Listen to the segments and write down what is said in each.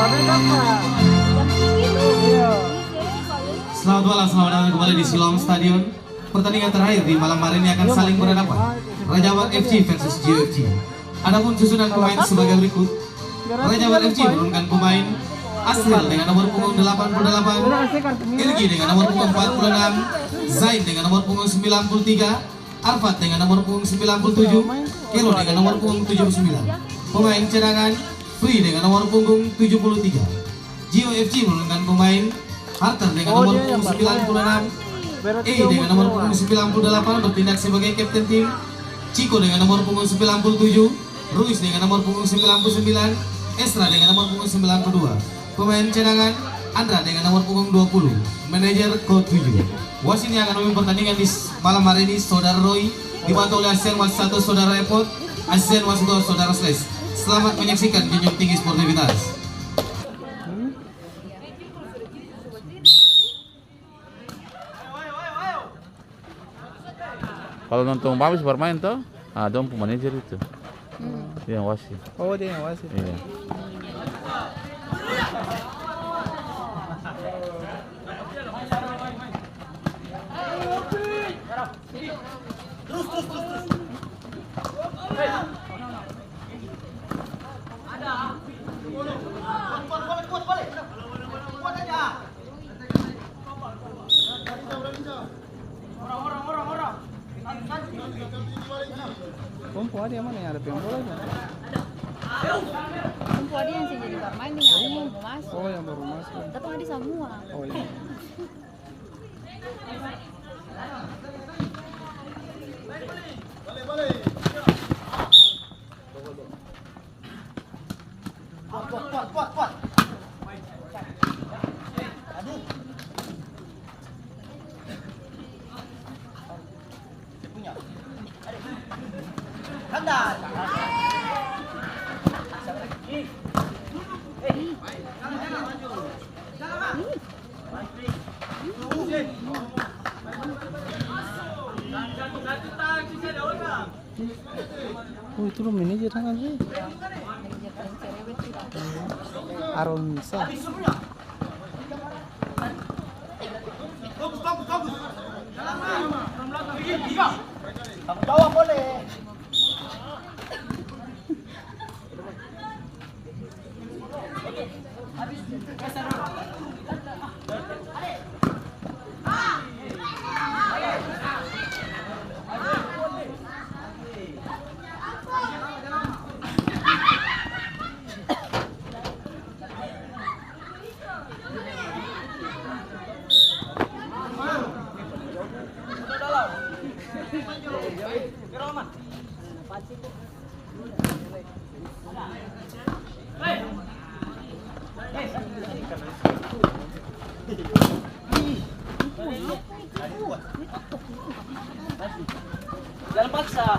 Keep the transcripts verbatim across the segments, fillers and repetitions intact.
Selamat malam, selamat datang kembali di Siloam Stadion. Pertandingan terakhir di malam hari ini akan saling berhadapan, Raja Ampat F C versus Gio F C. Adapun susunan pemain sebagai berikut: Raja Ampat F C menurunkan pemain Asril dengan nomor punggung delapan puluh delapan, Elgi dengan nomor punggung empat puluh enam, Zain dengan nomor punggung sembilan puluh tiga, Arfat dengan nomor punggung sembilan puluh tujuh, Kelo dengan nomor punggung tujuh puluh sembilan. Pemain cadangan, Fri dengan nomor punggung tujuh puluh tiga. Gio F C menurunkan pemain, Harter dengan nomor punggung sembilan puluh enam, Ei dengan nomor punggung sembilan puluh delapan bertindak sebagai kapten tim, Ciko dengan nomor punggung sembilan puluh tujuh, Ruiz dengan nomor punggung sembilan puluh sembilan, Esra dengan nomor punggung sembilan puluh dua. Pemain cadangan, Andra dengan nomor punggung dua puluh. Manajer Ko tujuh. Wasit yang akan memimpin pertandingan di s-, malam hari ini, Saudara Roy, dibantu oleh asisten wasit satu, Saudara Epot, asisten wasit dua, Saudara Sles. Selamat menyaksikan, junjung tinggi sportivitas. Kalo nonton Babis barmain to, ah, dong pung manajer itu. Hmm. Dia yang wasit. Oh, dia yang wasit. Iya. Kong pung ade yang mana yang ada pegang bola itu? Kong pung ade yang seng jadi barmain nih, yang ada baru mau masuk. Oh, yang baru masuk. Katong ade samua. Oh, iya. Kuat, kuat, kuat, kuat, kuat. Aduh. Dia punya. Kandar. Oh, itu lo manajer tangan sih. Aron Sa. Tanggung jawab boleh. Jangan paksa.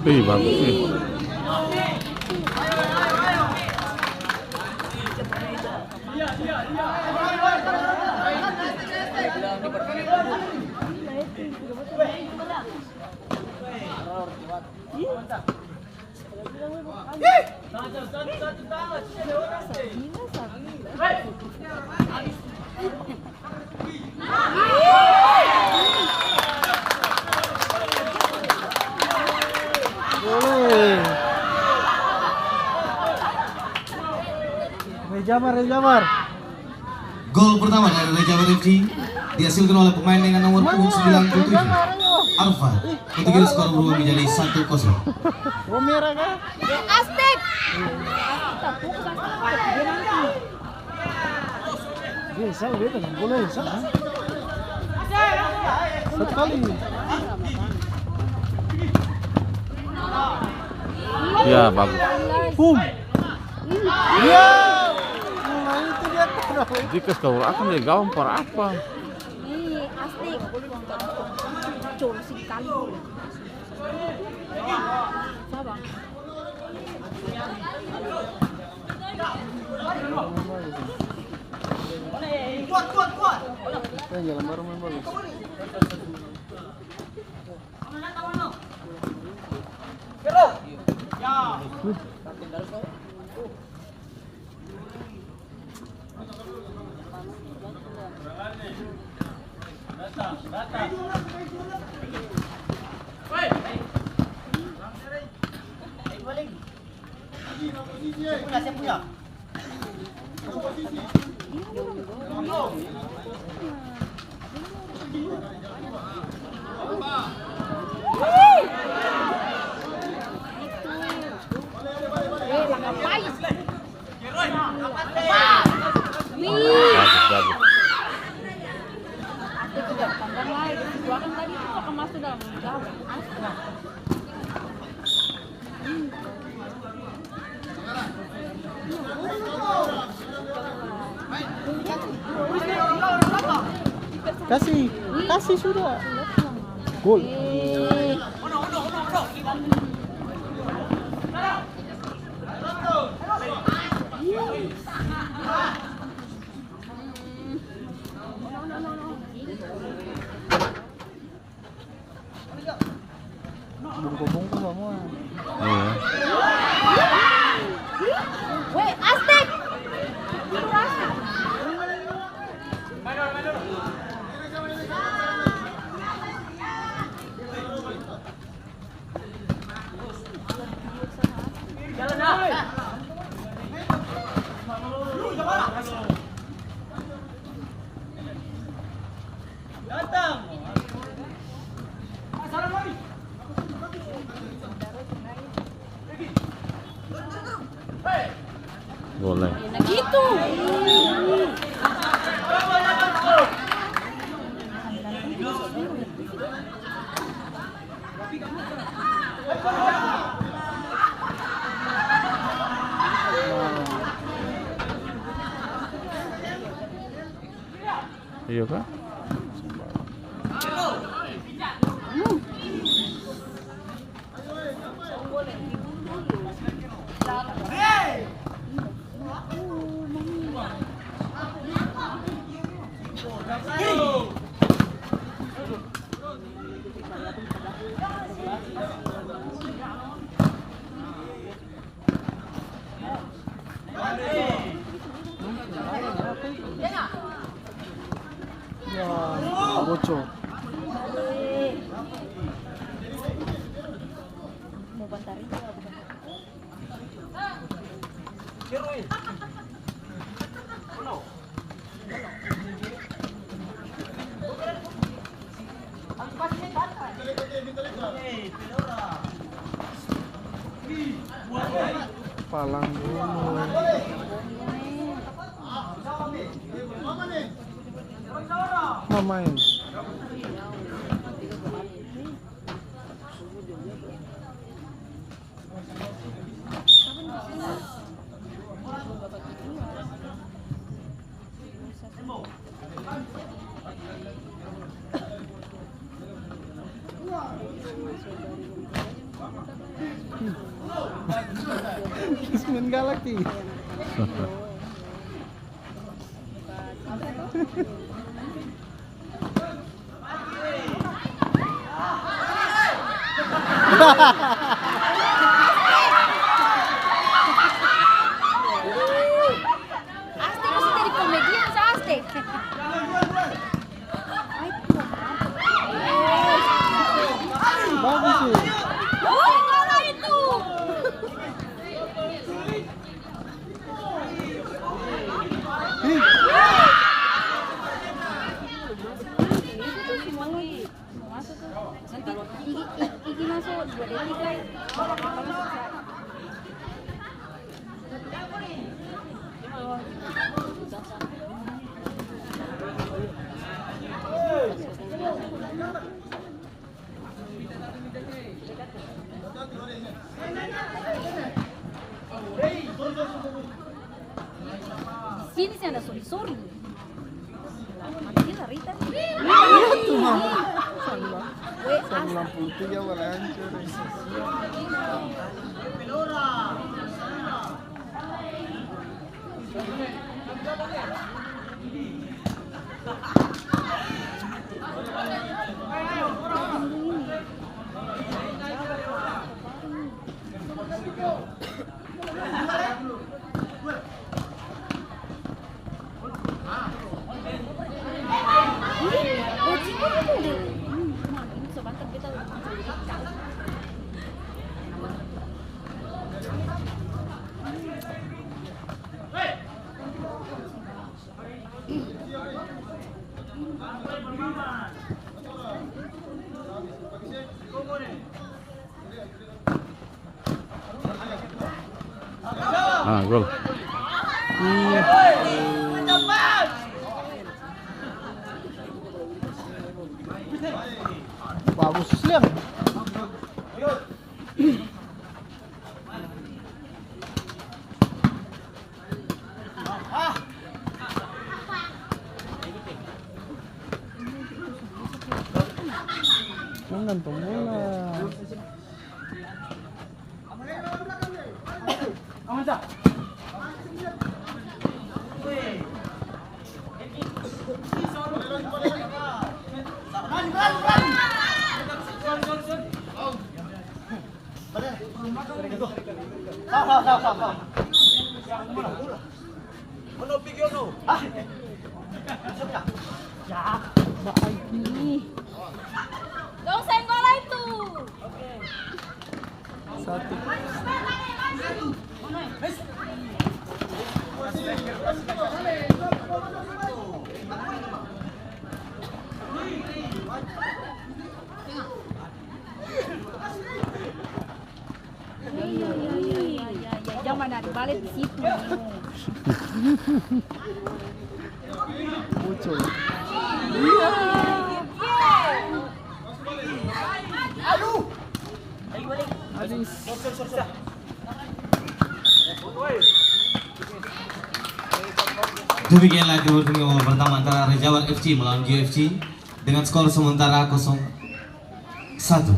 Ih, bagus nih. Boleh. Reza Amar, Reza Amar. Gol pertama dari Reza Amar F C dihasilkan oleh pemain dengan nomor punggung sembilan puluh tujuh, Arfa, untuk skor berubah menjadi satu kosong. Astek. Dia salah, dia tenang bola, ya, salah. Satu kali. Ya, bagus. Boom. Ya. Nah, itu dia. Jika skor akan dari gawang par apa? Ih, asli. Cor sekali. Sabar. Kuat, kuat, kuat. Eh, jalan baru main bagus. Bagus, bagus. Kasih, kasih sudah. Gol. Bungku-bungku samua. Iya. Weh, astek. Boleh. Nah, gitu. Iya ka? Ya, bocor. Palang dulu. Mamain. Main galak, Ki. Aste, masih jadi komedian, sa, aste. Bagus, sih. Oh, bola itu. Nanti gigi, gigi maso dua detik lai. Sini seng ada sori-sori. Mati lah Rita. Iya, tuh, Mama. Weh, as- Sembilan puluh tiga boleh hancur. Ah, gol. Iya. Bagus, Slim. Jangan pemula. Dong seng bola itu. Satu. Jang manari bale di situ. Muncul. Iya. Aduh. Demikianlah pertandingan babak pertama antara Rejawar F C melawan G F C dengan skor sementara kosong satu.